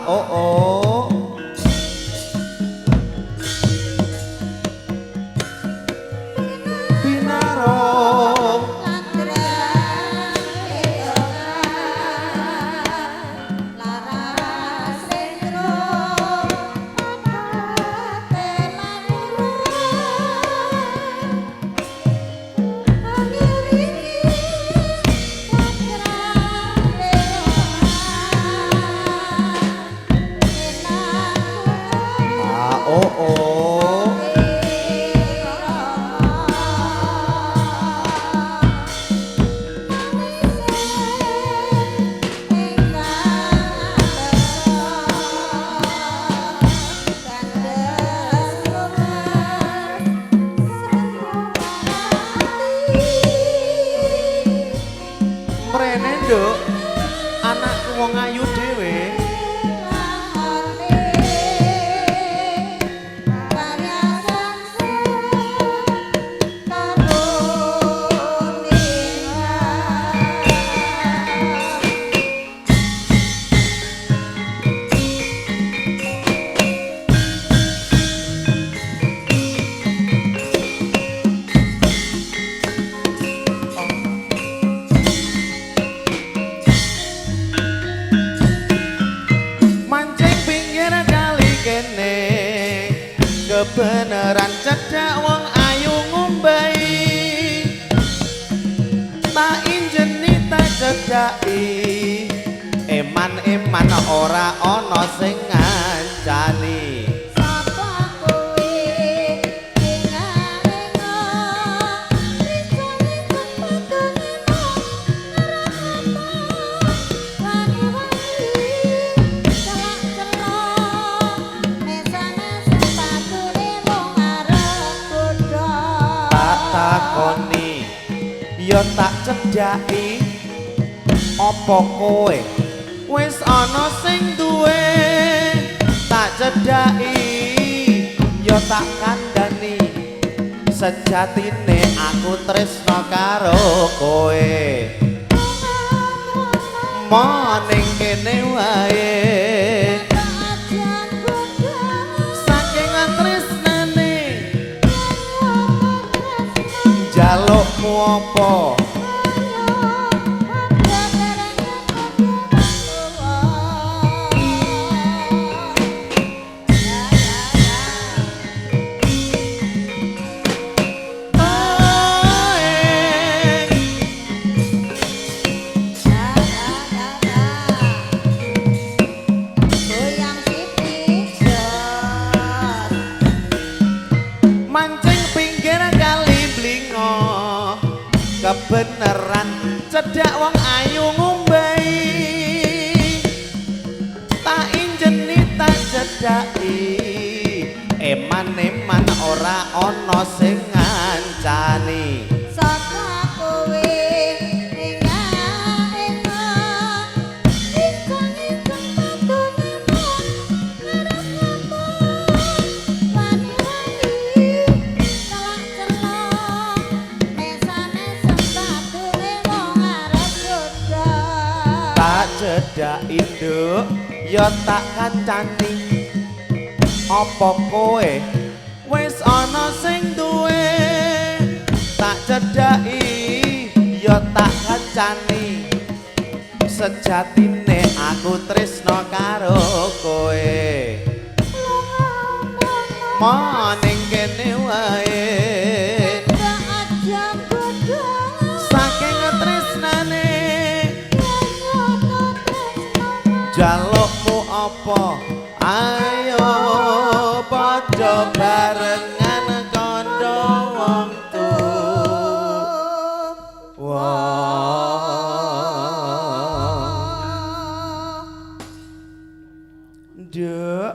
O O. Binarong Laras rendro pate A O O. Mrene, Nduk. Anakku wong ayu dhewe. Mancing pinggir kali kene. Kebeneran cedhak wong ayu ngumbai. Tak injeni tak cedhaki. Eman-eman ora ana sing ngancani. Sapa kowe ing-ing Tak takoni ya tak cedhaki. Apa kowe wis ana sing duwe? Tak cedhaki ya tak kandhani. Sejatine aku tresna karo kowe. Mo ning kene wae. Saking tresnane njalukmu apa? Ae. Mancing pinggir kali Blingo. Kebeneran cedhak wong ayu ngumbai. Tak injeni tak cedhaki. Eman-eman ora ana sing ngancani. Sapa kowe ing-ing ingkang patune ngarep wani-wani celak-celok mesam-mesem patune wong arep godha. Tak cedhaki, Nduk, ya tak kancani. Apa kowe wis ana sing duwe? Tak cedhaki ya tak kancani. Sejatine aku tresna karo kowe. Mo ning kene wae. Aja godha. Saking tresnane jalukmu apa? Ayo padha barengan kandha wong tuwa. Nduk,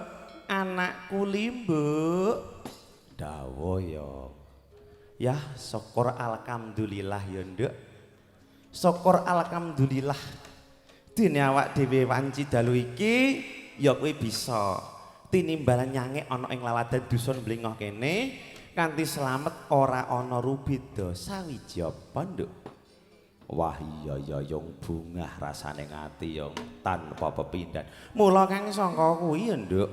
anakku limbuk. Dawuh ya. Ya, syukur alhamdulillah ya, Nduk. Syukur alhamdulillah. Dene awak dhewe wanci dalu iki ya kowe bisa tinimbalan nyangek ana ing laladan dusun Blingoh kene kanthi slamet ora ana rubeda sawiji apa, Nduk? Wah iya ya Yung, bungah rasane ngati Yung tanpa pepindhan. Mula kang sangka kuwi ya Nduk.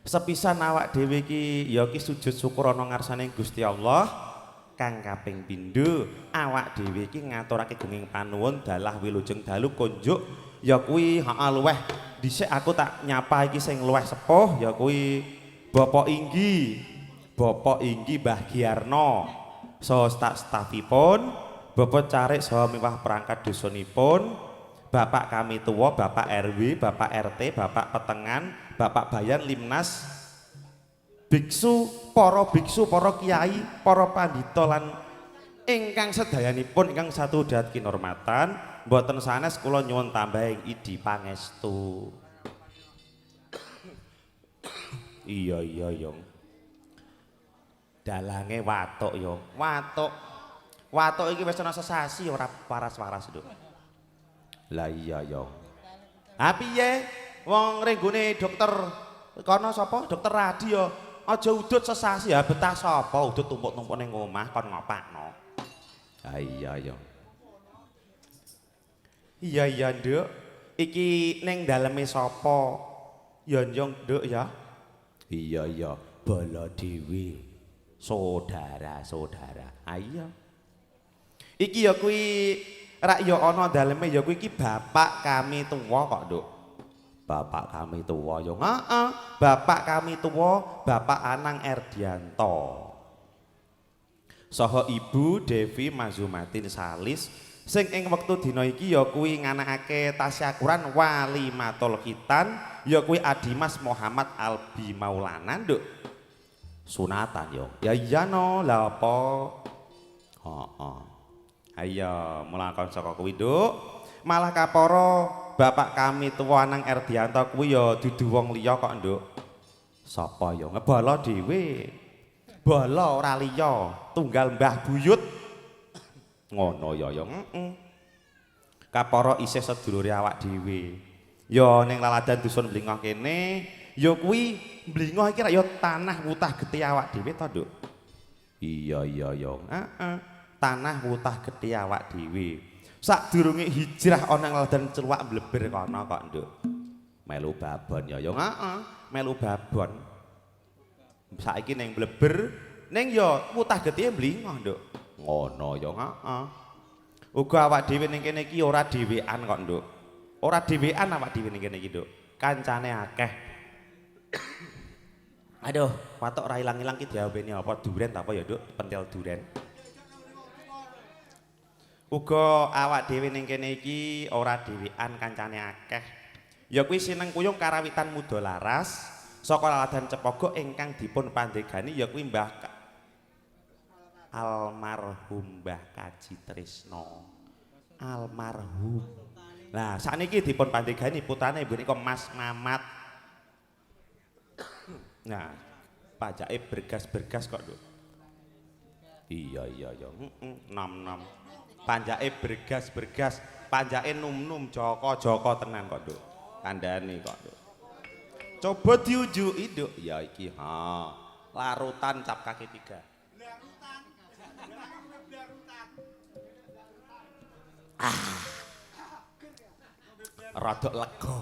Sepisan awak dhewe iki ya iki sujud syukur ana ngarsane Gusti Allah. Kang kaping pindho awak dhewe iki ngaturake gunging panuwun dalah wilujeng dalu konjuk ya kuwi heeh luweh dhisik aku tak nyapa iki sing luweh sepuh ya kuwi Bapak Inggi. Bapak Inggi Mbah Giarno saha staf-stafipun, Bapak Carik saha miwah perangkat dusunipun, Bapak kami tuwa, Bapak RW, Bapak RT, Bapak Petengan, Bapak Bayan Limnas, biksu, para biksu, para kiai, para pandhita lan ingkang sedayanipun ingkang satu dat kinormatan, mboten sanes kula nyuwun tambahing idi pangestu. Iya iya Yung. Dalange watuk Yung. Watuk. Watuk iki wis ana sesasi ora waras-waras, Nduk. Lah iya Yung. Ha piye? Wong renggone dokter kono sapa? Dokter Radi ya. Aja udut sesasi ya betah sapa udut tumpuk-tumpuk ning omah kon ngopakno. Ha iya Yung. Iya iya Nduk. Iki ning daleme sapa? Ya Yung Nduk ya. Iya iya, bala dhewe. Saudara-saudara. Ha iya. Iki ya kuwi rak ya ana daleme ya kuwi iki bapak kami tuwa kok, Nduk. Bapak kami tuwa ya. Heeh, bapak kami tuwa, Bapak Anang Erdianto. Saha Ibu Devi Mazumatin Salis sing ing wektu dina iki ya kuwi nganakake tasyakuran walimatul khitan ya kuwi Adimas Muhammad Albi Maulana, Nduk. Sunatan yo. Ya iya no, lah apa? Heeh. Ayo mulakon saka kuwi, Nduk. Malah kapara bapak kami tuwa Anang Erdianto kuwi ya dudu wong liya kok, Nduk. Sapa ya? Ngebala dhewe. Bala ora liya, tunggal Mbah Buyut. Ngono ya ya. Heeh. Kapara isih sedulure awak dhewe. Ya ning laladan dusun Mlingoh kene, ya kuwi Mlingoh iki rak ya tanah wutah getih awak dhewe to, Nduk. Iya iya ya. Heeh. Tanah wutah getih awak dhewe. Sadurunge hijrah ana ing laladan Cluwak Bleber kono kok, Nduk. Melu babon ya ya. Heeh, melu babon. Saiki ning Bleber, ning ya wutah getihe Mlingoh, Nduk. Ngono ya, heeh. Uga awak dhewe ning kene iki ora dhewean kok, Nduk. Ora dhewean awak dhewe ning kene iki, Nduk. Kancane akeh. Aduh, watuk ora ilang-ilang ki diawene apa duren ta apa ya, Nduk? Pentil duren. Uga awak dhewe ning kene iki ora dhewean, kancane akeh. Ya kuwi Sineng Kuyung Karawitan Muda Laras saka laladan Cepogo ingkang dipun pandegani ya kuwi Mbah almarhum Mbah Kaji Trisno. Almarhum. Nah, sakniki dipun pandegani putrane punika Mas Mamat. Nah, pajake bergas-bergas kok, Nduk. Iya iya iya, heeh, nom-nom. Panjake bergas-bergas, panjake num-num joko-joko tenan kok, Nduk. Kandhane kok, Nduk. Coba diunjuki, Nduk. Ya iki, ha. Larutan cap kaki tiga. Ah. Rodok lega.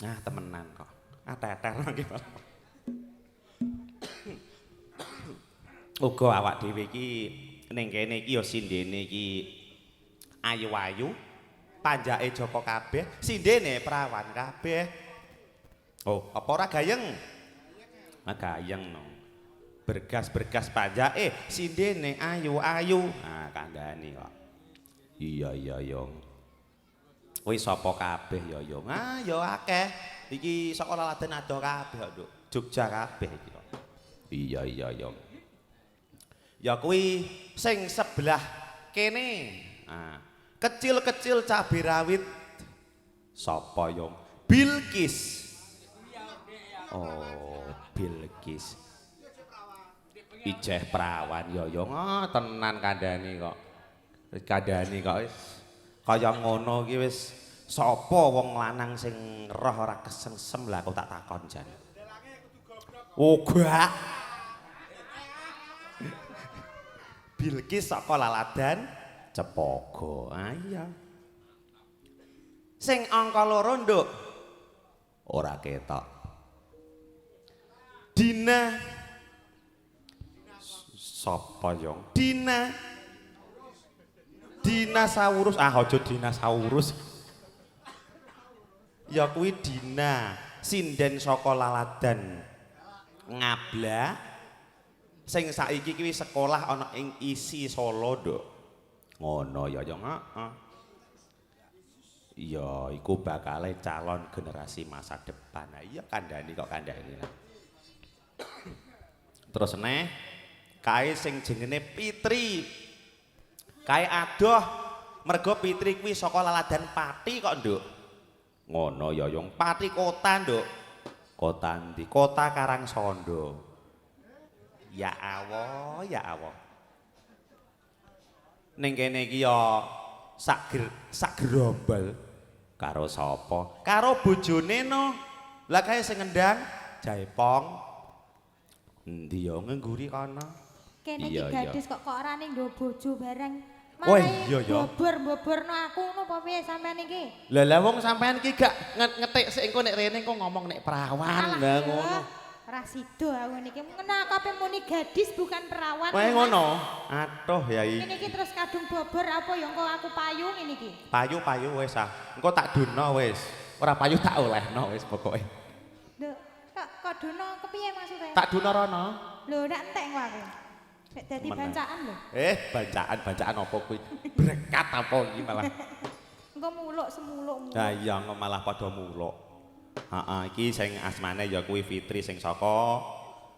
Nah, temenan kok. Ah, teter iki. Uga awak dhewe iki ning kene iki ya sindene iki ayu-ayu, panjake Joko kabeh, sindene prawan kabeh. Oh, apa ora gayeng? Ah, gayeng no. Bergas-bergas panjake, sindene ayu-ayu. Nah, kandhane kok. Iya iya Yung. Kuwi sapa kabeh ya Yung? Ah, ya akeh. Iki saka laladan adoh kabeh kok, Nduk. Jogja kabeh iki kok. Iya iya Yung. Ya kuwi sing sebelah kene. Nah, kecil-kecil cabe rawit. Sapa Yung? Bilqis. Oh, Bilqis. Ijeh prawan ya Yung. Ah, tenan kandhane kok. Kandhane kok wis kaya ngono iki wis sapa wong lanang sing roh ora kesengsem lah aku tak takon jan. Oh, gak. Bilqis saka Laladan Cepogo. Ah iya. Sing angka 2, Nduk. Ora ketok. Dina sapa yong? Dina Dinasaurus. Ah aja dinosaurus. Ya kuwi Dina, sinden saka Laladan Ngablak sing saiki kuwi sekolah ana ing ISI Solo, Nduk. Ngono ya ya heeh. Iya, iku bakale calon generasi masa depan. Nah, iya kandhani kok kandhani lah. Terus neh kae sing jenenge Pitri. Kae adoh mergo Pitri kuwi saka Laladan Pati kok, Nduk. Ngono ya yung Pati kota, Nduk. Kota ndi? Kota Karangsondo. Ya Allah, ya Allah. Ning kene iki ya sak gerombol karo sapa? Karo bojone no. Lah kae sing ngendang Jaipong. Endi ya ngengguri kono. Kene iki gadis kok kok ora ning nggo bojo bareng. Oh iya ya. Bobor-boborno aku ngono apa piye sampean iki? Lah lah wong sampean iki gak ngetik sik engko nek rene engko ngomong nek perawan. Lah ngono. Ora sido aku niki. Kenapa ape muni gadis bukan perawan? Wae ngono. Aduh ya iki. Ngene iki terus kadung bobor apa ya engko aku payu ngene iki. Payu-payu wis ah. Engko tak dono wis. Ora payu tak olehno wis pokoke. Lho, kok dono kepiye maksudnya? Tak dono rono. Lho, ndak entek engko aku. Nek dadi bancaan lho. Bancaan apa kuwi? Berkat apa iki malah. Engko muluk semuluk. Lah iya engko malah padha muluk. Heeh, iki sing asmane ya kuwi Fitri sing saka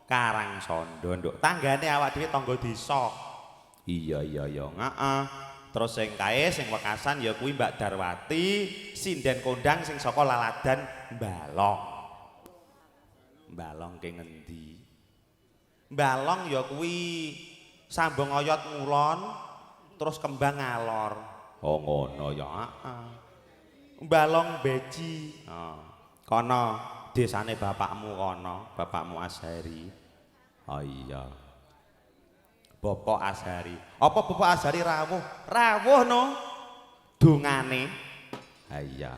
Karangsondo, Nduk. Tanggane awak dhewe tangga desa. Iya iya iya, heeh. Terus sing kae sing wekasan ya kuwi Mbak Darwati, sinden kondang sing saka Laladan Balong. Balong ke ngendi? Balong ya kuwi sambung oyot ngulon terus kembang ngalor. Oh ngono ya, heeh. Balong Beji. Heeh. Kono desane bapakmu kono, bapakmu Ashari. Oh iya. Bapak Ashari. Apa Bapak Ashari rawuh? Rawuh no. Dongane. Ha iya.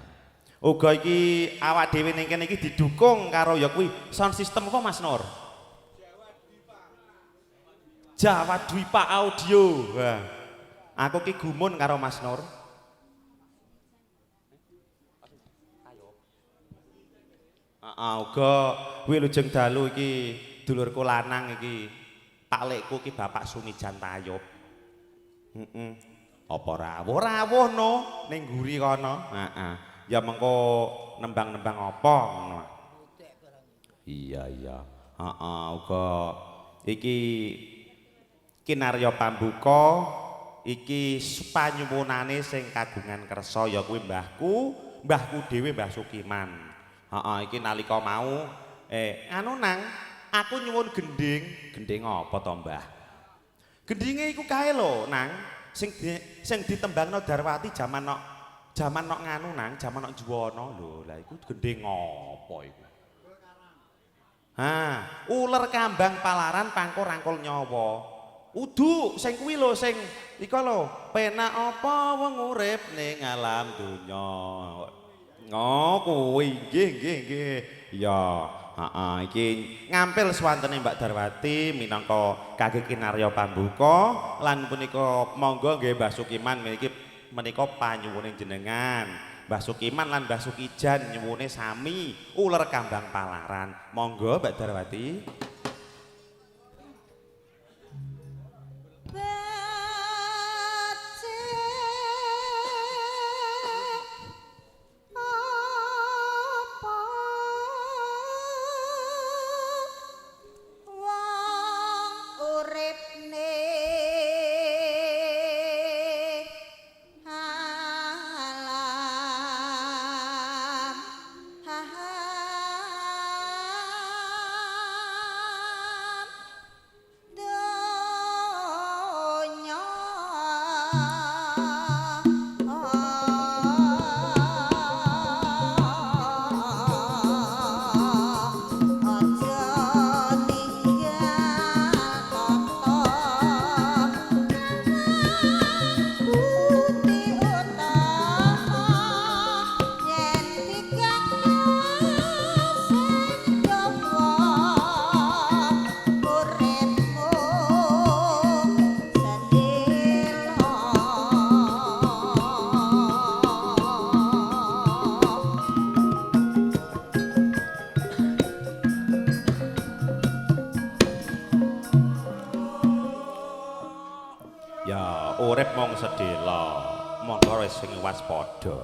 Uga iki awak dhewe ning kene iki didukung karo ya kuwi sound system apa Mas Nur? Jawa Dwipa Audio. Wah. Aku ki gumun karo Mas Nur. Heeh, uga wilujeng dalu iki dulurku lanang iki. Pak lekku iki Bapak Sumijan Tayub. Heeh. Apa rawuh? Rawuh no ning mburi kono. Heeh. Ya mengko nembang-nembang apa ngono. Iya iya. Heeh, uga iki kinarya pambuka iki panyuwunane sing kagungan kersa ya kuwi mbahku, mbahku dhewe Mbah Sukiman. Heeh, iki nalika mau anu nang aku nyuwun gendhing. Gendhing apa to, Mbah? Gendhinge iku kae lho, Nang. Sing ditembangno Darwati jaman nok nganu nang, jaman nok Juwana lho. Lah iku gendhing apa iku? Ha, uler kambang palaran pangkur rangkul nyawa. Udu sing kuwi lho sing iko lho, penak apa wong urip ning alam donya. Oh, kuwi nggih nggih nggih. Ya, heeh iki ngampil swantene Mbak Darwati minangka kagek kinarya pambuka lan punika monggo nggih Mbah Sukiman niki menika panyuwune jenengan. Mbah Sukiman lan Mbah Sukijan nyuwune sami uler kambang palaran. Monggo Mbak Darwati. Alam. Urip mung sedhela, mongko wis sing waspada.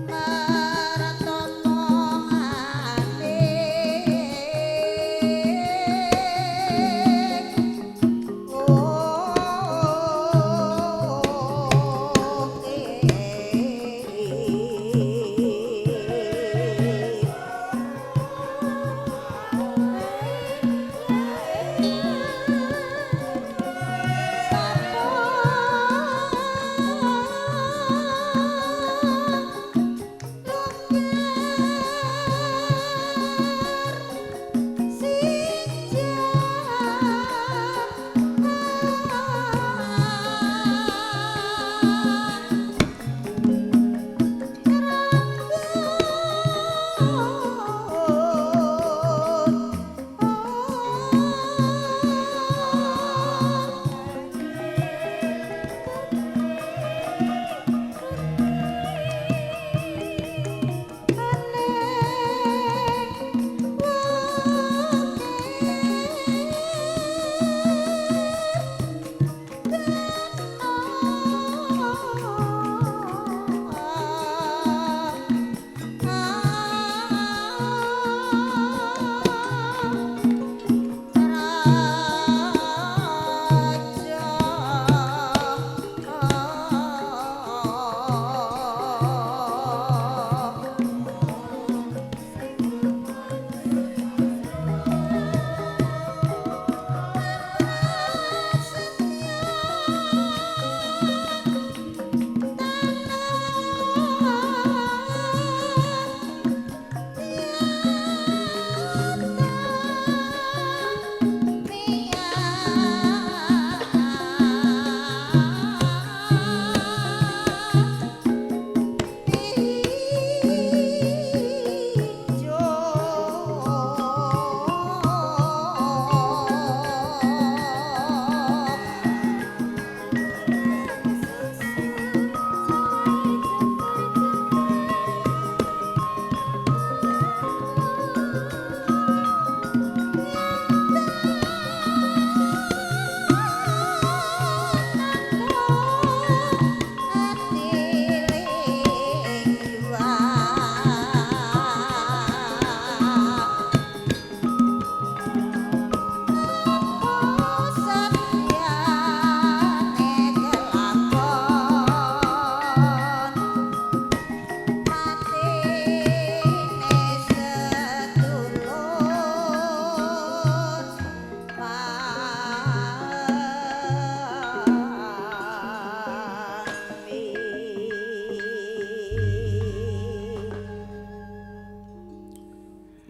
Maratopo.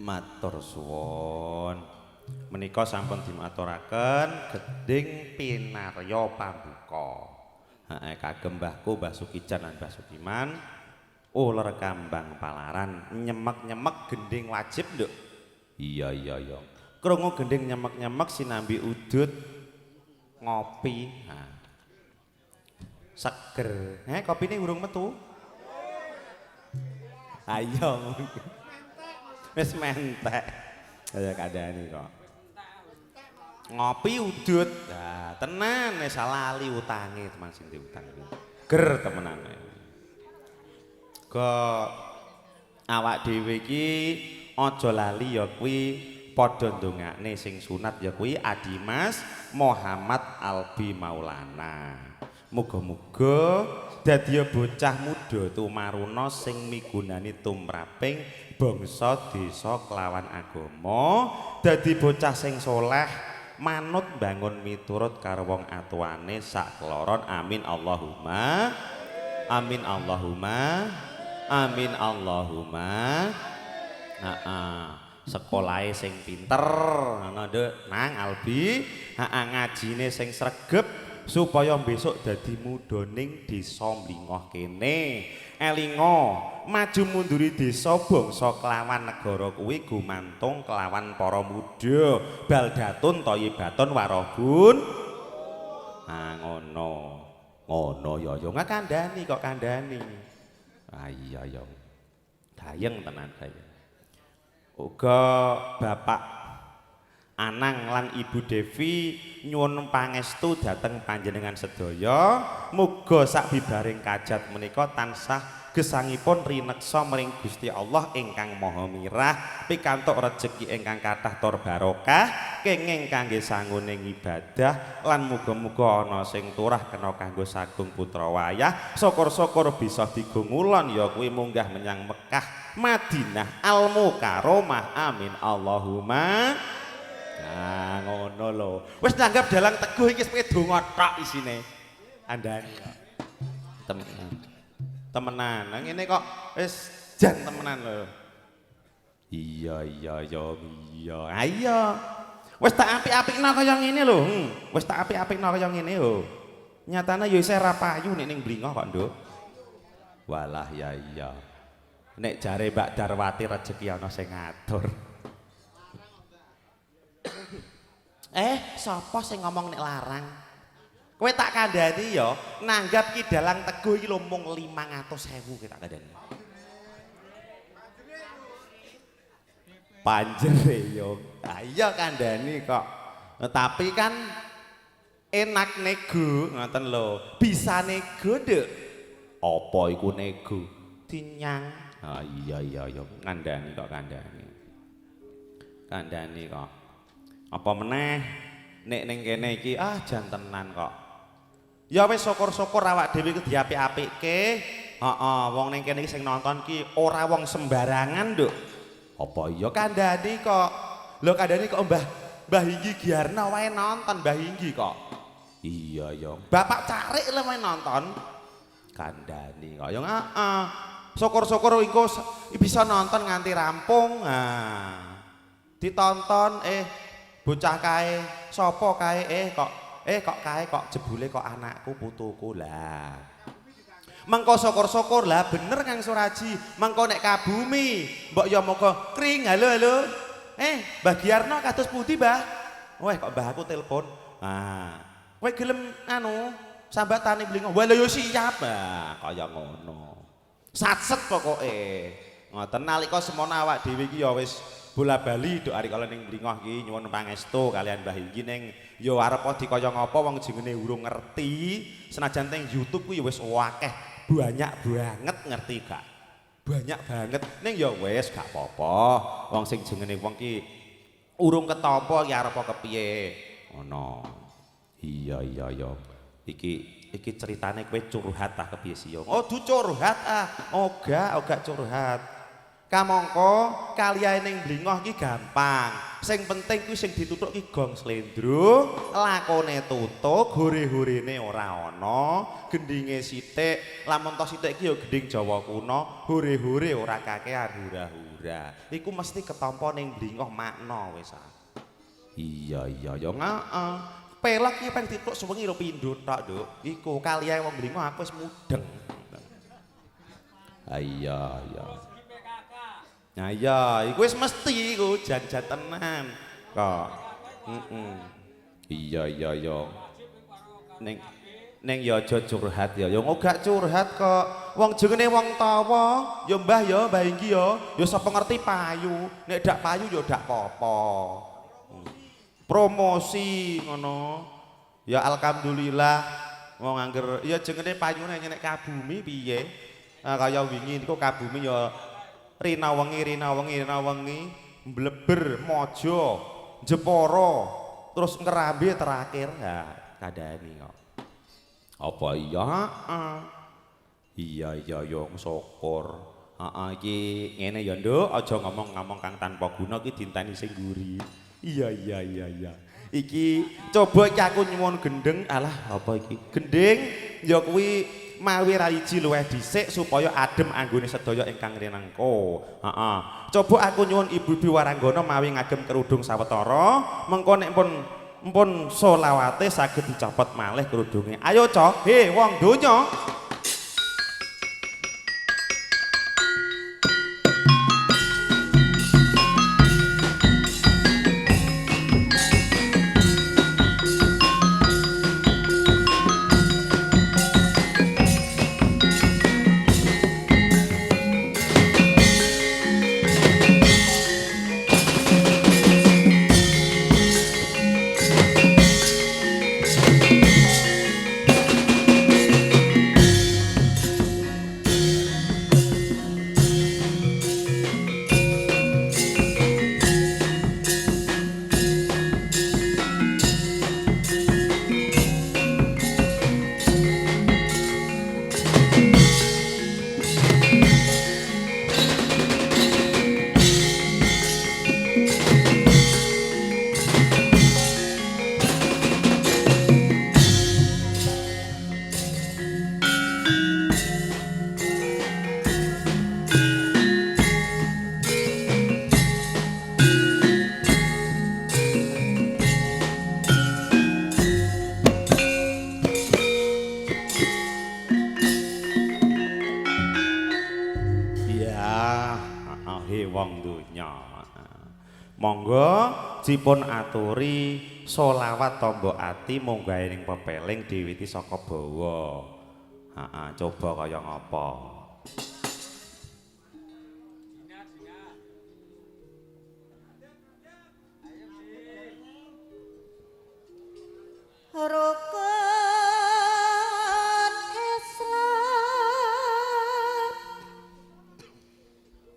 Matur suwun. Menika sampun dimaturaken gending pinarya pambuka. Heeh, kagem mbahku Mbah Sukijan lan Mbah Sukiman. Uler kambang palaran nyemek-nyemek gending wajib, Nduk. Iya iya iya. Krungu gending nyemek-nyemek sinambi udut ngopi. Nah. Seger. Kopine urung metu? Ayo. Wis mentek. Kaya kandhane kok. Ngopi udut. Lah, tenan wis lali utange teman sing diutang kuwi. Ger temenan. Kok awak dhewe iki aja lali ya kuwi padha ndongakne sing sunat ya kuwi Adimas Muhammad Albi Maulana. Muga-muga dadi bocah muda tumaruna sing migunani tumraping bangsa desa kelawan agama, dadi bocah sing soleh, manut bangun miturut karo wong atuane sak keloron. Amin Allahumma. Amin Allahumma. Amin Allahumma. Heeh. Sekolahe sing pinter ngono Nduk, Nang Albi, heeh ngajine sing sregep supaya besok dadi mudhoning desa Mlingoh kene. Elinga, maju munduri desa bangsa kelawan negara kuwi gumantung kelawan para muda. Baldatun thayyibatun warabun. Ah ngono. Ngono ya ya ngakandani kok kandhani. Ah iya ya. Gayeng tenan gayeng. Uga Bapak Anang lan Ibu Devi nyuwun pangestu dhateng panjenengan sedaya, muga sabibaring kajat menika tansah gesangipun rineksa maring Gusti Allah ingkang Maha Mirah, pikantuk rejeki ingkang kathah tur barokah, kenging kangge sangune ibadah lan muga-muga ana sing turah kena kanggo sagung putra wayah, syukur-syukur bisa digungulon ya kuwi munggah menyang Mekah, Madinah, Al Mukarramah. Amin Allahumma. Nah, ngono lho. Wis nanggap dalang teguh iki wis donga tok isine. Andani kok. Temenan. Temenan. Nah ngene kok wis jan temenan lho. Iya iya iya iya. Ayo. Wis tak apik-apikno kaya ngene lho. Wis tak apik-apikno kaya ngene lho. Nyatane ya isih ra payu nek ning Mlingoh kok, Nduk. Walah ya iya. Nek jare Mbak Darwati rejeki ana sing ngatur. Sapa sing ngomong nek larang? Kowe tak kandhani ya, nanggap Ki Dalang Teguh iki lho mung 500.000 ki tak kandhani. Panjere yo. Ha iya kandhani kok. Tapi kan enak nego ngoten lho. Bisa nego, Nduk. Apa iku nego? Dinyang. Ha iya iya iya kandhani kok kandhani. Kandhani kok. Apa meneh nek ning kene iki ah jan tenan kok. Ya wis syukur-syukur awak dhewe iki diapik-apikke. Heeh, wong ning kene iki sing nonton ki ora wong sembarangan, Nduk. Apa iya kandhani kok. Lho kandhani kok Mbah Mbah Hinggi Giarno wae nonton Mbah Hinggi kok. Iya ya. Bapak Carik lho wae nonton. Kandhani kok. Ya heeh. Syukur-syukur engko bisa nonton nganti rampung. Nah. Ditonton bocah kae sapa kae kok kae kok jebule kok anakku putuku lah. Mengko syukur-syukur lah bener Kang Suraji, mengko nek kabumi mbok ya moga kring halo halo. Mbah Giarno kados pundi, Mbah? Weh kok mbah aku telepon. Ah, kowe gelem anu sambatane Mlingoh. Wah lha yo siap. Ah, kaya ngono. Satset pokoke. Ngoten nalika semono awak dhewe iki ya wis bola-bali dok ari kala ning Mlingoh iki nyuwun pangestu kalian Mbah Hinggi ning ya arep dikaya ngapa wong jenenge urung ngerti, senajan teng YouTube ku ya wis akeh banyak banget ngerti gak? Banyak banget ning ya wis gak apa-apa. Wong sing jenenge wong ki urung ketampa ki arep kepiye. Ngono. Iya iya iya. Iki ceritane kowe curhat ta kepiye sih? Oh, du curhat ah. Ora, ora curhat. Kamangka kaliyae ning Mlingoh ki gampang. Sing penting kuwi sing dituthuk ki gong slendro, lakone tutuk, hore-horene ora ana, gendinge sithik, lamun to sithik ki ya gending Jawa kuno, hore-hore ora kakean hura-hure. Madura. Iku mesti ketampa ning Dlingoh makna wis ah. Iya iya ya heeh. Pelek iki peng tituk sewengi lho pindho tok, Nduk. Iku kaliyan wong Dlingoh aku wis mudeng. Ah iya iya. Nah iya, iku wis mesti iku jan-jan tenan. Kok. Heeh. Iya iya iya. Ning ning ya aja curhat ya. Ya gak curhat kok. Wong jenenge wong tawa, ya Mbah ya, Mbah Inggi ya. Ya sapa ngerti payu. Nek dak payu ya dak apa-apa. Promosi ngono. Ya alhamdulillah wong angger ya jenenge payune nek kabumi piye. Nah, kaya wingi niku kabumi ya rina wengi rina wengi rina wengi mbleber Mojo Jepara terus Ngrambe terakhir. Ha kandhani kok. Apa iya? Heeh. Iya iya ya syukur. Heeh iki ngene ya Nduk, aja ngomong-ngomong kang tanpa guna iki dinteni sing mburi. Iya iya iya iya. Iki coba iki aku nyuwun gendeng, alah apa iki? Gending ya kuwi mawi raiji luwih dhisik supaya adem anggone sedaya ingkang rinengko. Heeh. Coba aku nyuwun ibu-ibu waranggana mawi ngagem kerudung sawetara, mengko nek pun solawate saged dicopot malih kerudunge. Ayo cok, he wong donya. Monggo dipun aturi solawat tombo ati munggahe ning pepeling diwiti saka bawa. Heeh, coba kaya ngapa. Rukun Islam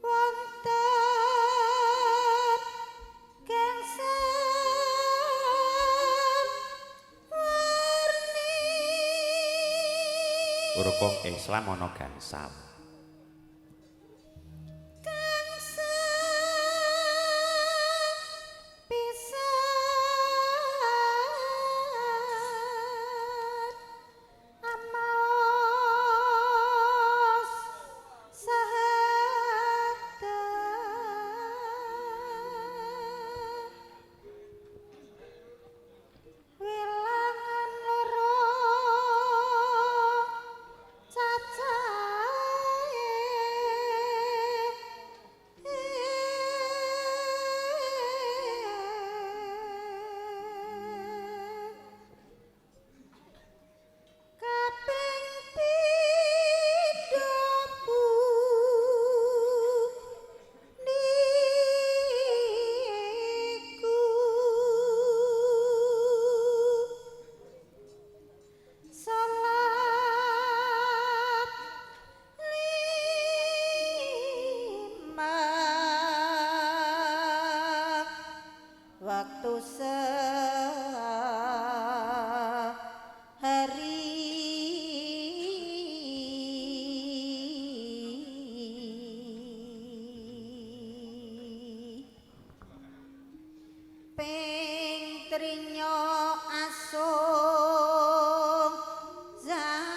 wonten gangsal warni. Rukun Islam ana gangsal. Waktu sehari ping trinyo asung zakat.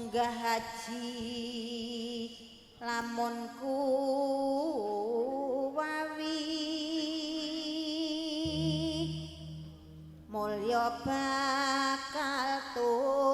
Munggah haji lamun kuwawi mulya bakal tuh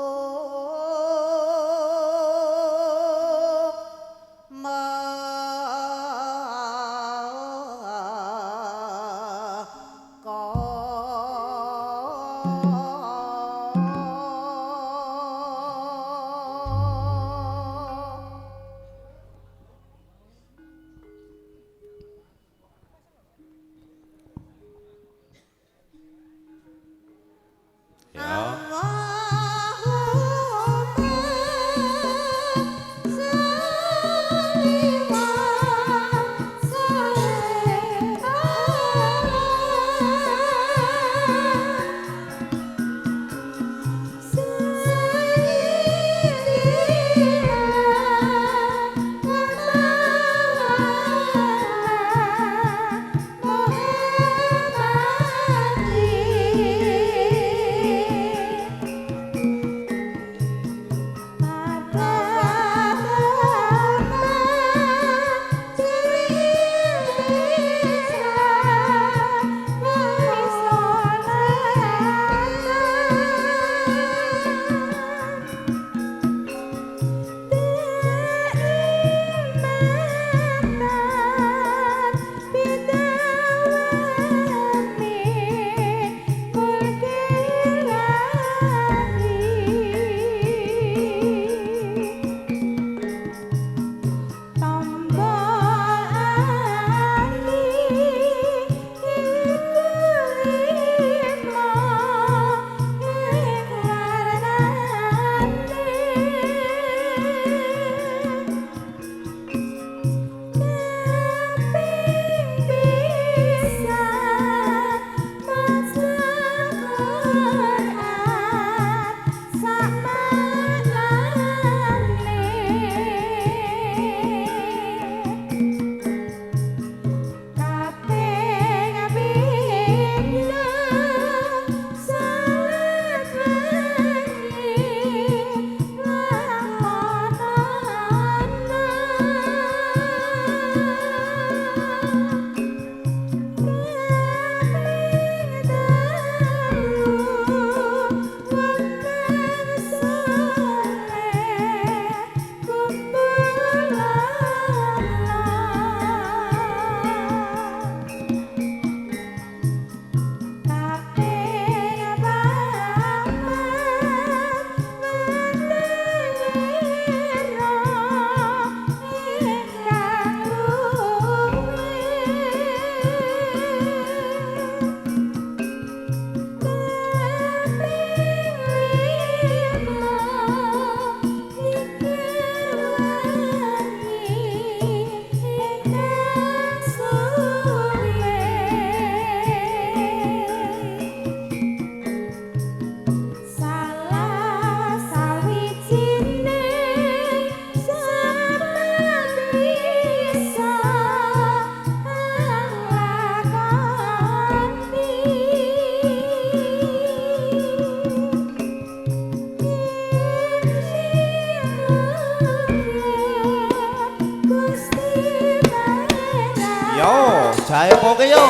Jaepoke yo.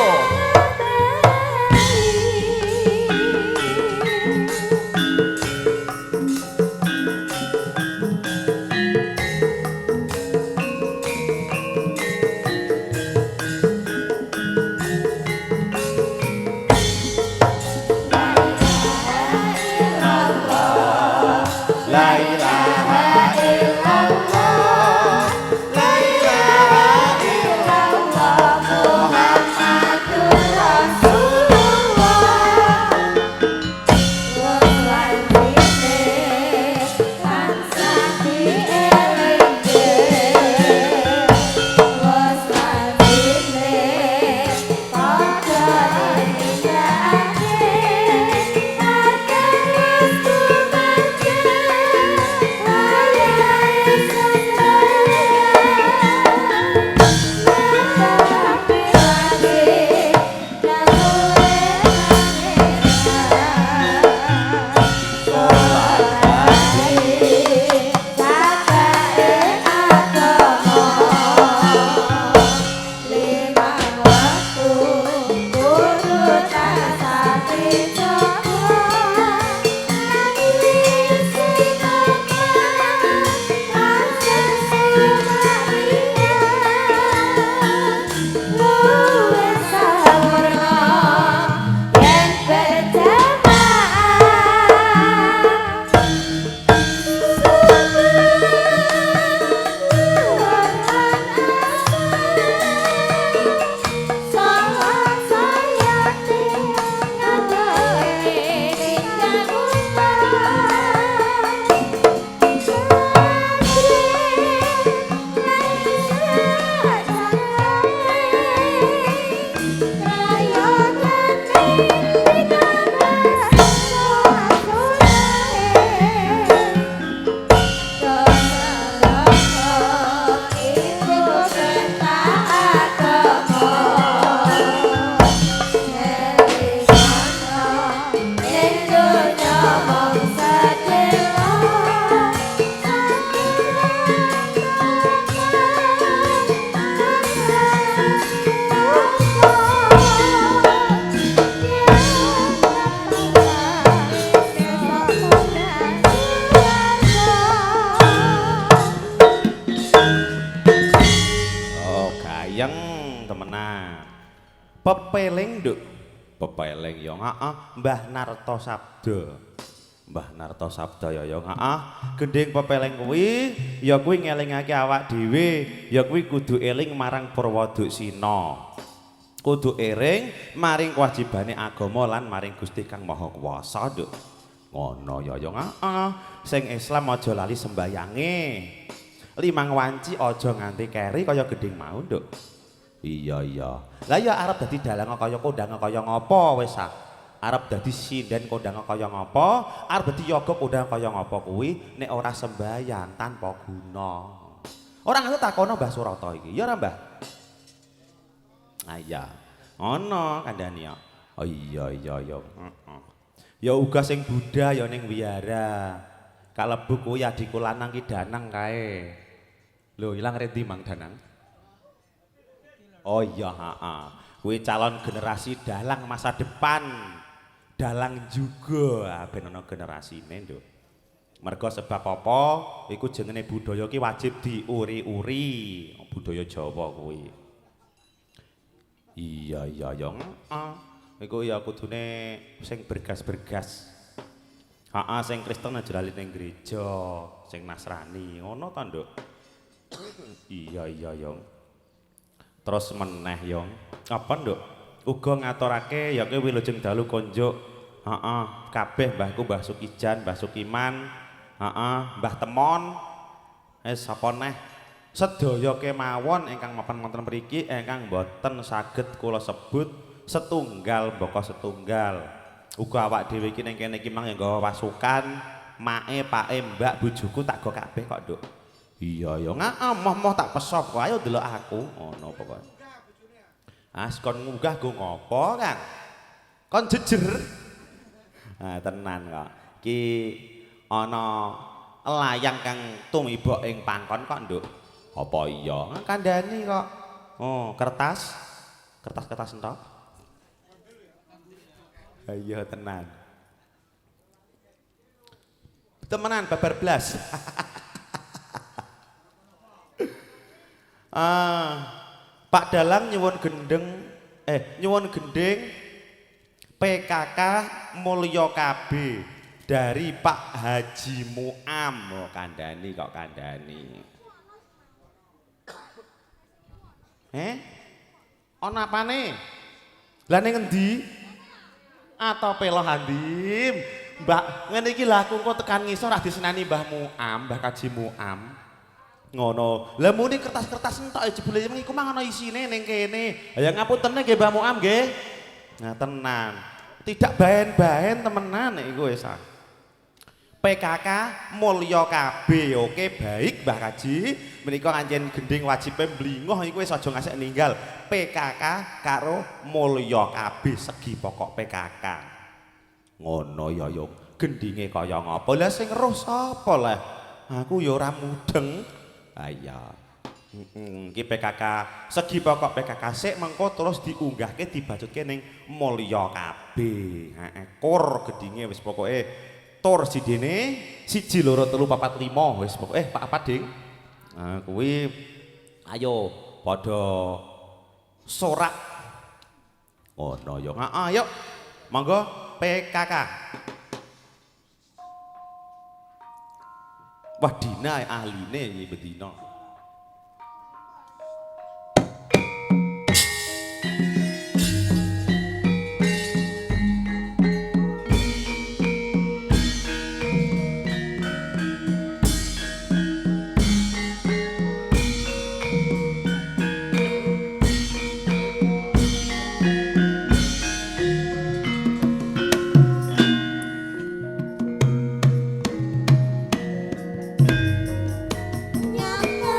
La ilaha illallah, la ilaha illallah, Muhammadur Rasulullah. Temenan. Pepeling, Nduk. Pepeling ya, heeh, Mbah Narto Sabda. Mbah Narto Sabda ya ya, heeh. Gending pepeling kuwi ya kuwi ngelingake awak dhewe, ya kuwi kudu eling marang Purwoduksina. Kudu ering maring kewajibane agama lan maring Gusti Kang Maha Kuwasa, Nduk. Ngono ya ya, heeh. Sing Islam aja lali sembayange. Limang wanci aja nganti keri kaya gending mau, Nduk. Iya iya. Lah ya arep dadi dalang kaya kondang kaya ngapa wis ah. Arep dadi sinden kondang kaya ngapa, arep dadi yoga kondang kaya ngapa kuwi nek ora sembayang tanpa guna. Ora nganggo takono Mbah Surata iki. Ya ora, Mbah? Ah iya. Ngono kandhani kok. Oh iya iya iya. Heeh. Ya uga sing Buddha ya ning wihara. Kalebu kuwi adikku lanang ki Danang kae. Lho ilang rendi Mang Danang? Oh iya, heeh. Kuwi calon generasi dalang masa depan. Dalang juga ben ana generasine, Nduk. Mergo sebab apa? Iku jenenge budaya ki wajib diuri-uri. Budaya Jawa kuwi. Iya iya ya, heeh. Iku ya kudune sing bergas-bergas. Heeh, sing Kristen aja lali ning gereja, sing Nasrani, ngono ta, Nduk? Iya iya ya. Terus meneh yo. Apa, Nduk? Uga ngaturake ya kuwi wilujeng dalu konjuk. Heeh, kabeh mbahku Mbah Sukijan, Mbah Sukiman, heeh, Mbah Temon. Sapa neh? Sedaya kemawon ingkang mapan wonten mriki ingkang boten saged kula sebut setunggal mbaka setunggal. Uga awak dhewe iki ning kene iki mang nggawa pasukan, mae, pake, mbak, bojoku tak go kabeh kok, Nduk. Iya ya, heeh, moh-moh tak pesop kok. Ayo delok aku, ngono pokoke. As kon ngunggah go ngopo, Kang? Kon jejer. Nah, tenan kok. Iki ana layang kang tumiba ing pangkon kok, Nduk. Apa iya? Kandhani kok. Oh, kertas. Kertas-kertas entok. Iya tenan. Temenan babar blas. Pak Dalang nyuwun gendeng nyuwun gending PKK Mulya KB dari Pak Haji Muam. Oh, kandhani kok kandhani. Ana apane? Lah ning endi? Atau peloh andim? Mbak, ngene iki lah aku engko tekan ngisor ra disenani Mbah Muam, Mbah Kaji Muam. Ngono. Lah muni kertas-kertas entok jebule iku mang ana isine ning kene. Ya ngapuntene nggih Mbah Muam nggih. Nah tenan. Tidak baen-baen temenan nek iku wis. PKK Mulya KB. Oke, baik Mbah Kaji. Menika ancen gending wajibe mlingoh iku wis aja ngasek ninggal. PKK karo Mulya KB segi pokok PKK. Ngono ya yo. Gendinge kaya ngapa? Lah sing roh sapa lah? Aku ya ora mudeng. Ah iya. Iki PKK segi pokok PKK sik mengko terus diunggahke dibacutke ning Mulya KB. Heeh, kur gendinge wis pokoke tur sidene 1 2 3 4 5 wis pokoke Pak apa ding. Nah kuwi ayo padha sorak. Ngono ya. Heeh, yuk. Monggo PKK. Wah Dina ahline iki bedina. Nyata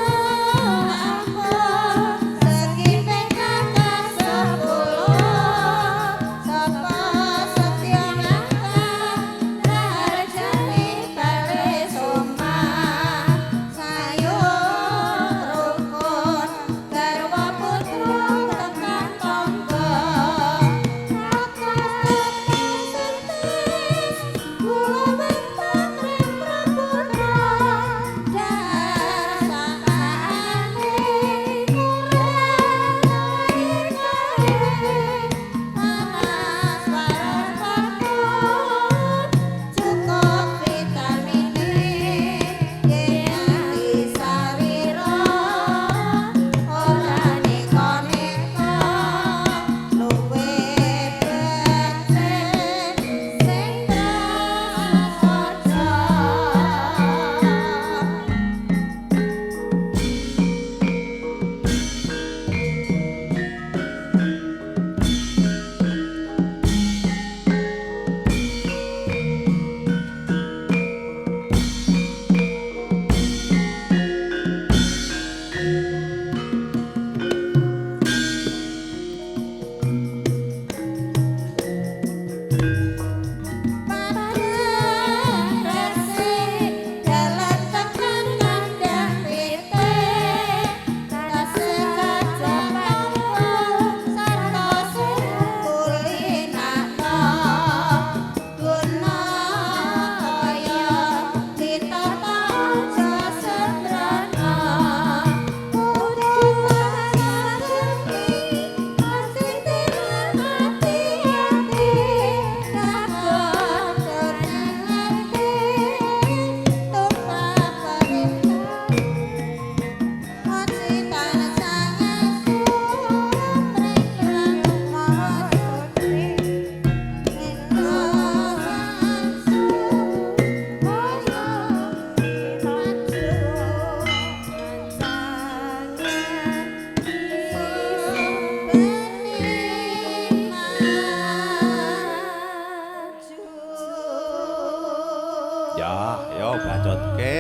Ya, yo bacotke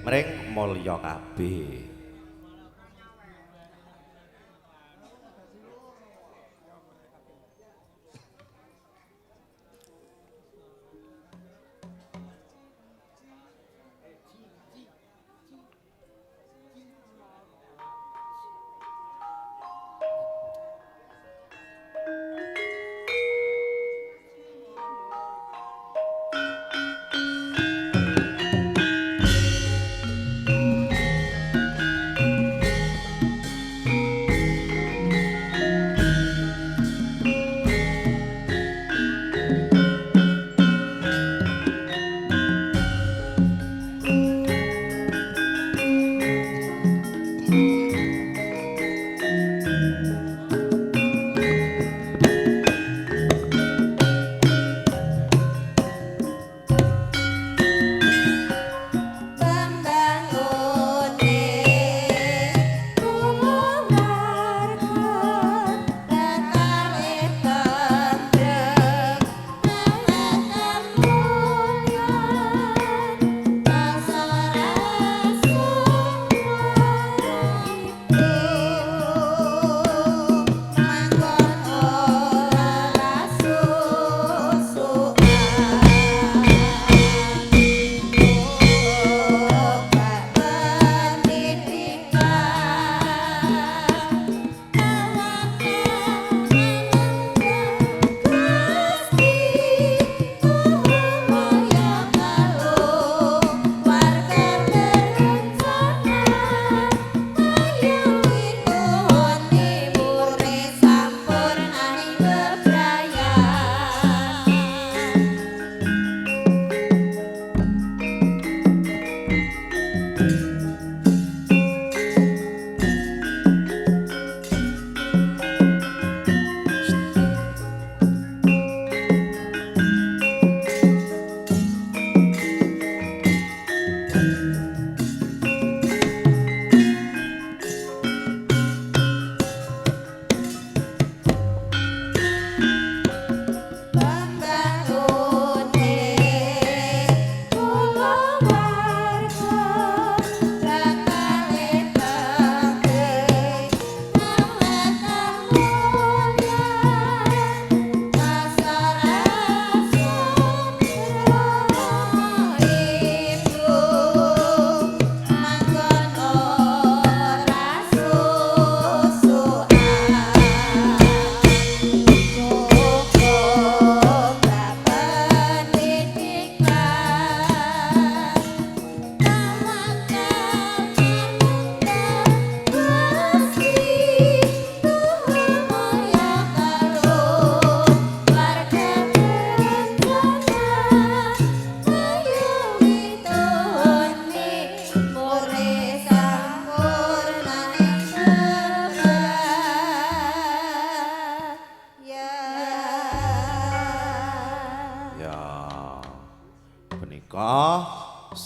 mring mulya kabeh.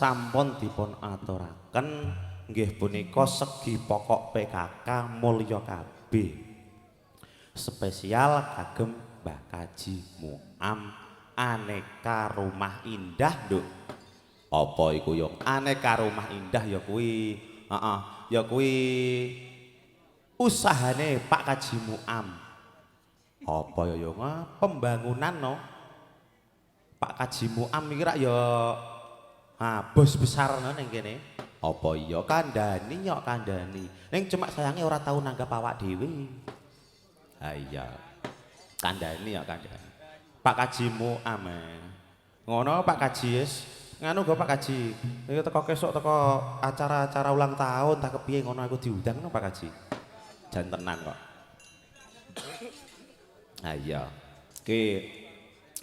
Sampun dipun aturaken nggih punika segi pokok PKK mulya kabeh. Spesial kagem Mbah Kaji Muam aneka rumah indah, Nduk. Apa iku yo? Aneka rumah indah ya kuwi. Heeh, ya kuwi usahane Pak Kaji Muam. Apa ya yo pembangunan no. Pak Kaji Muam iki rak ya bos besar no ning kene. Apa iya kandhani nyok kandhani. Ning cuma sayange ora tau nanggap awak dhewe. Ha iya. Kandhani ya kandhani. Pak Kaji Muam. Ngono Pak Kaji wis. Nganu go Pak Kaji. Iki teko kesuk teko acara-acara ulang tahun tak kepiye ngono aku diundang no Pak Kaji. Jan tenan kok. Ha iya. Ki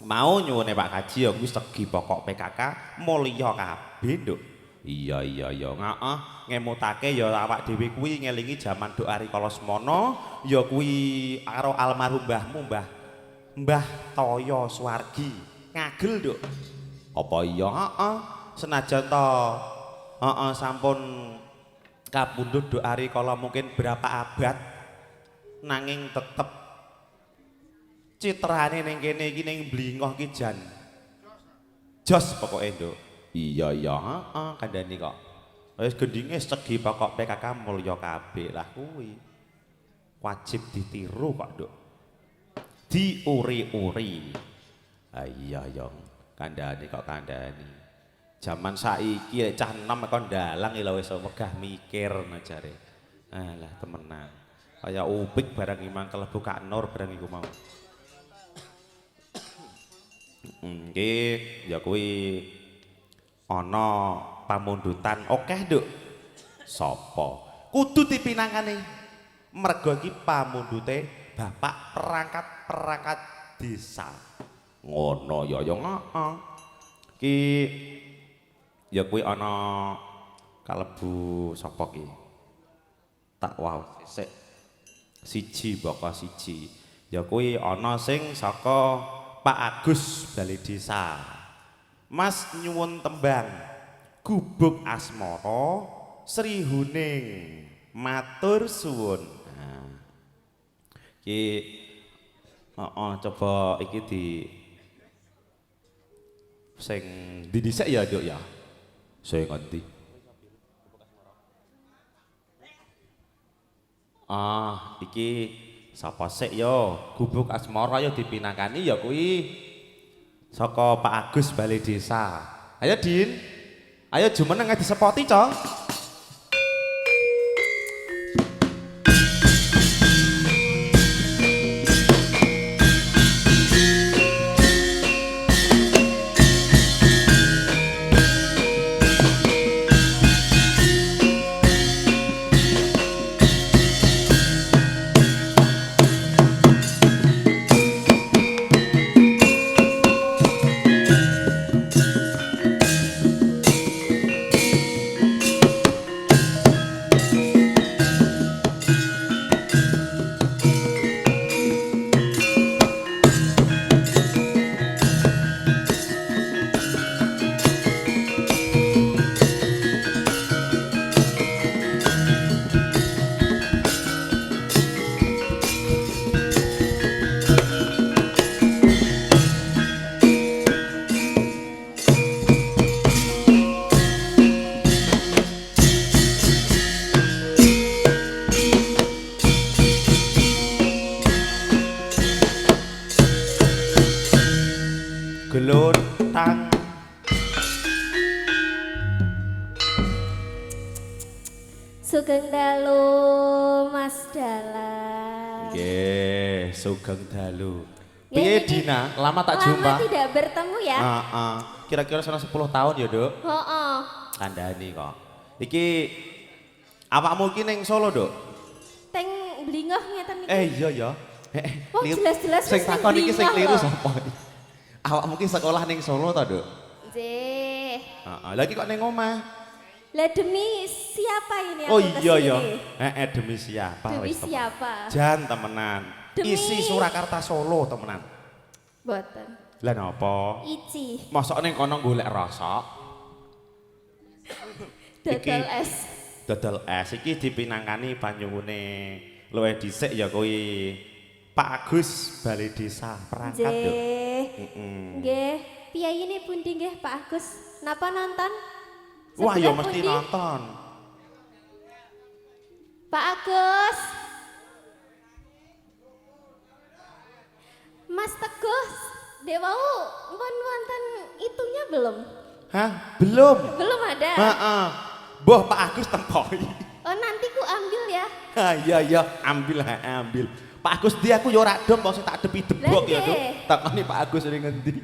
mau nyuwune Pak Kaji ya kuwi segi pokok PKK mulya kabeh, Nduk. Iya iya iya, heeh, ngemutake ya awak dhewe kuwi ngelingi jaman Dok Ari kala semono ya kuwi karo almarhum mbahmu, Mbah Mbah Toyo Suwargi. Ngagel, Nduk. Apa iya? Heeh, senajan to heeh sampun kapundhut Dok Ari kala mungkin berapa abad nanging tetep citrane ning kene iki ning Blingoh iki jan jos pokoke, Nduk. Iya iya, heeh kandhani kok. Wis gendinge segi pokok PKK mulya kabeh lah kuwi. Wajib ditiru kok, Nduk. Diuri-uri. Ah iya ya, kandhani kok kandhani. Jaman saiki lek cah enom kon ndalang lho wis wegah mikir jare. Alah temenan. Kaya upik barang iki mang kelebu Kak Nur barang iku mau. Nggih, ya kuwi ana pamundutan akeh, Nduk. Sapa? Kudu dipinangkani. Merga iki pamundhute bapak perangkat-perangkat desa. Ngono ya ya heeh. Ki ya kuwi ana kalebu sapa ki? Tak waos sik. Siji baka siji. Ya kuwi ana sing saka Pak Agus Balai Desa. Mas nyuwun tembang Gubuk Asmara Sri Huning matur suwun. Nah. Ki heeh coba iki di sing ndi dhisik ya, Nduk ya. Sing ngendi? Ah, iki sapa sik yo? Gubuk Asmara yo dipinangkani ya kuwi saka Pak Agus Balai Desa. Ayo Din. Ayo jumeneng disepoti, Cok. Glontang. Sugeng dalu Mas Dalang. Nggih, sugeng dalu. Piye Dina, lama tak jumpa. Lama tidak bertemu ya. Heeh. Kira-kira sono 10 tahun ya, Nduk. Heeh. Kandhani kok. Iki awakmu iki ning Solo, Nduk? Teng Blingoh ngeten iki. Iya ya. Wong jelas-jelas sing takon iki sing kliru sapa iki? Awakmu ki sekolah ning Solo ta, Nduk? Nggih. Heeh, lha iki kok ning omah? Lah demi siapa ini aku Oh iya ya. Heeh, demi siapa Demi wis siapa? Jan temenan. Demi... Isi Surakarta Solo temenan. Mboten. Lah napa? Ici. Mosok ning kono golek rosok. Dodol es. Dodol es iki dipinangkani panyuwune luwih dhisik ya kuwi Pak Agus Balai Desa perangkat, Nduk. Nggih. Piyayine pundi nggih Pak Agus? Napa nonton? Wah, ya mesti nonton. Pak Agus. Mas Teguh, dek wau pun wonten itunya belum? Hah? Belum. Belum ada. Heeh. Boh Pak Agus tempoi. Oh, nanti ku ambil ya. Ha iya iya, ambil ha, ambil. Pak Agus dia aku yo ora dom wong sing tak adepi debok ya, Duk. Takoni Pak Agus ning ngendi.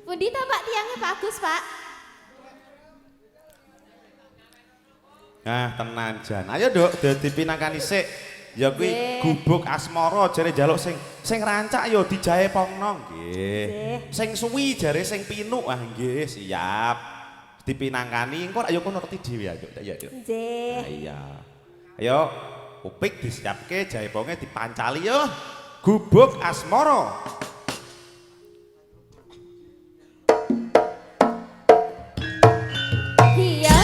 Pundi ta Pak tiangnya Pak Agus, Pak? Nah, tenan jan. Ayo, Nduk, dadi pinangkani sik. Ya kuwi Gubuk Asmara jare njaluk sing sing rancak ya dijahe pongno nggih. Sing suwi jare sing pinuk ah nggih, siap. Dipinangkani engko ayo kono ngerti dhewe ya, Nduk. Ya, Nduk. Nggih. Iya. Ayo upik disiapke jaeponge dipancali yo. Gubuk Asmara. Iya.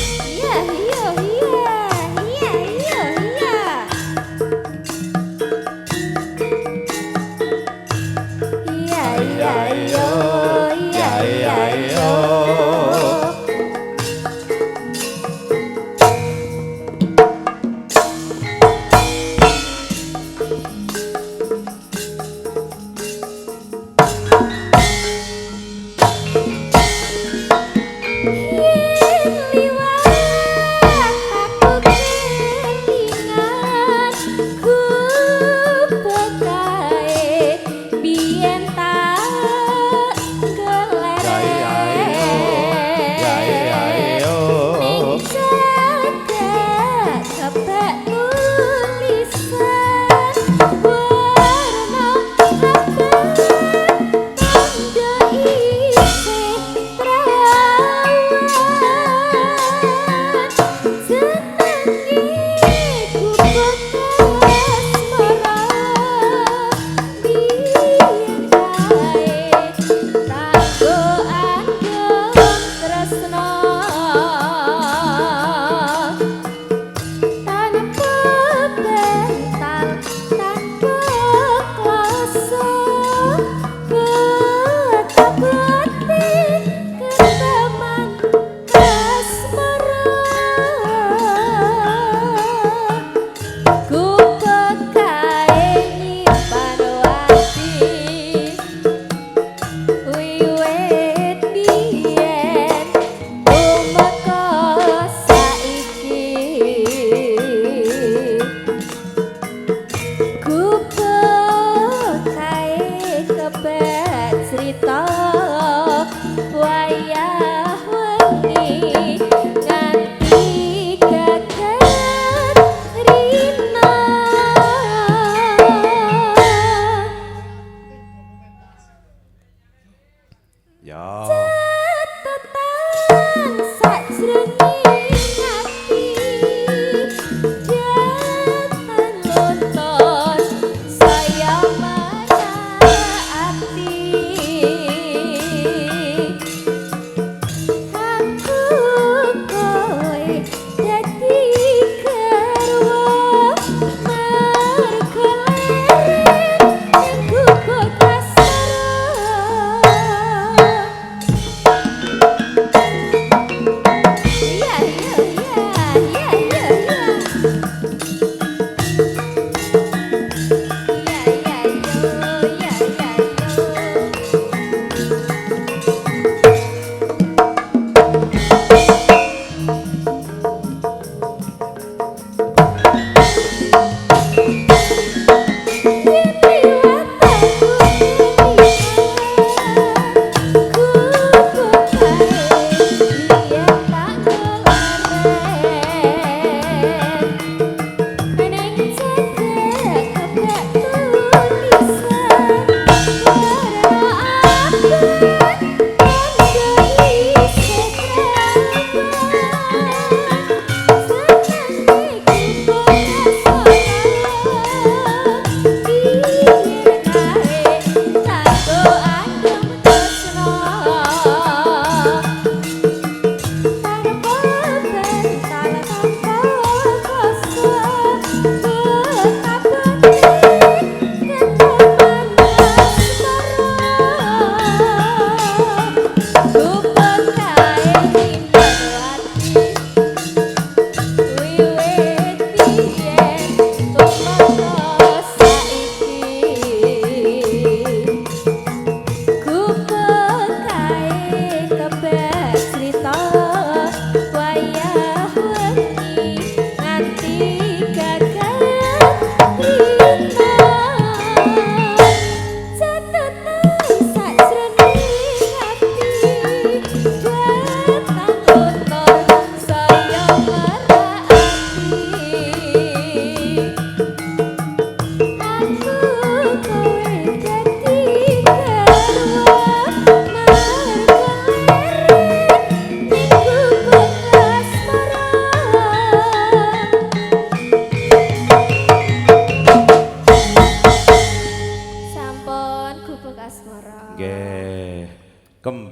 Iya, iya, iya. Iya, iya, iya.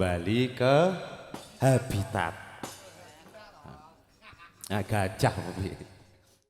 Kembali ke habitat. Nah, gajah apa piye?